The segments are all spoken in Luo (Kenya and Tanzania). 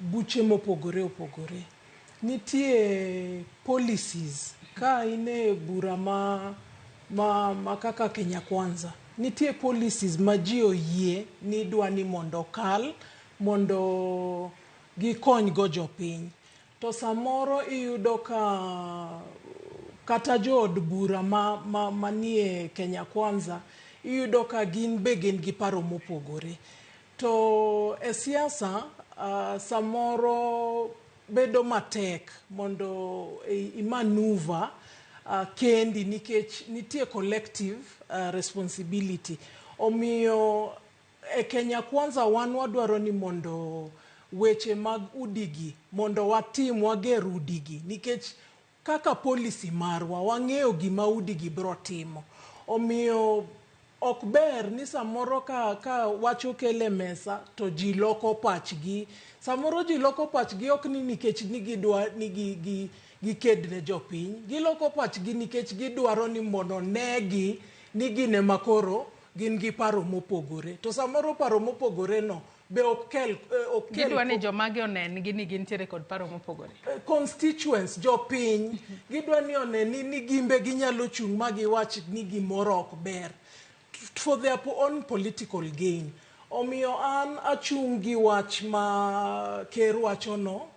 buche mopogore opogore. Nitie policies ka in e bura ma kaka Kenya Kwanza, nitie policies ma ji oyie ni dwa ni mondo okal mondo gikony go jopiny. To samoro iyudo ka kata jood bura manie Kenya Kwanza iyudo ka gin be gin gi paro mopogore. To e siasa samoro bedo matek mondo i-maneuver kendi nikech nitie collective responsibility. Omiyo e Kenya Kwanza wan wadwaro ni mondo weche mag udigi mondo watim wager udigi nikech kaka policy marwa wang'eyo gima udigi biro timo. Omiyo ok ber ni samoro ka wach okel e mesa to ji loko pachgi. Samoro ji loko pachgi ok ni nikech ni gidwa ni giked ne jopiny. Giloko pachgi nikech gidwaro ni mondo onegi ni gin ema koro gin gi paro mopogore. To samoro paro mopogore no be ok kel ok kel Gidwa ni jomage onen gi ni gintiere kod paro mopogore. Constituents, jopiny, gidwa ni one ni gimbe ginyalo chung' ma giwach ni gimoro ok ber for their own political gain. Omiyo an achung' gi wach ma ker wachono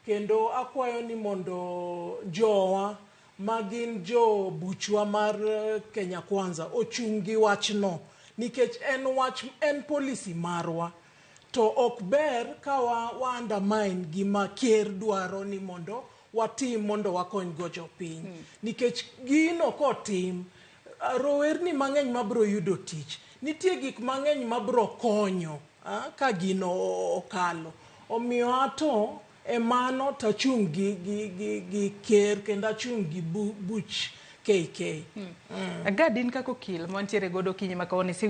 kendo akwayo ni mondo jowa ma gin jo buchwa mar Kenya Kwanza ochung' gi wachno nikech en wach en policy marwa to ok ber ka wa undermine gima ker dwaro ni mondo watim mondo wakony go jopiny nikech gino kotim rowerni mang'eny mabro yudo tich nitie gik mang'eny mabro konyo ka gino okalo. Omiyo ato e mano tachung' gi ker kendo achung' gi buch KK. Agad in kaka okil mantiere godo okinyi ma kawuono isewinjo.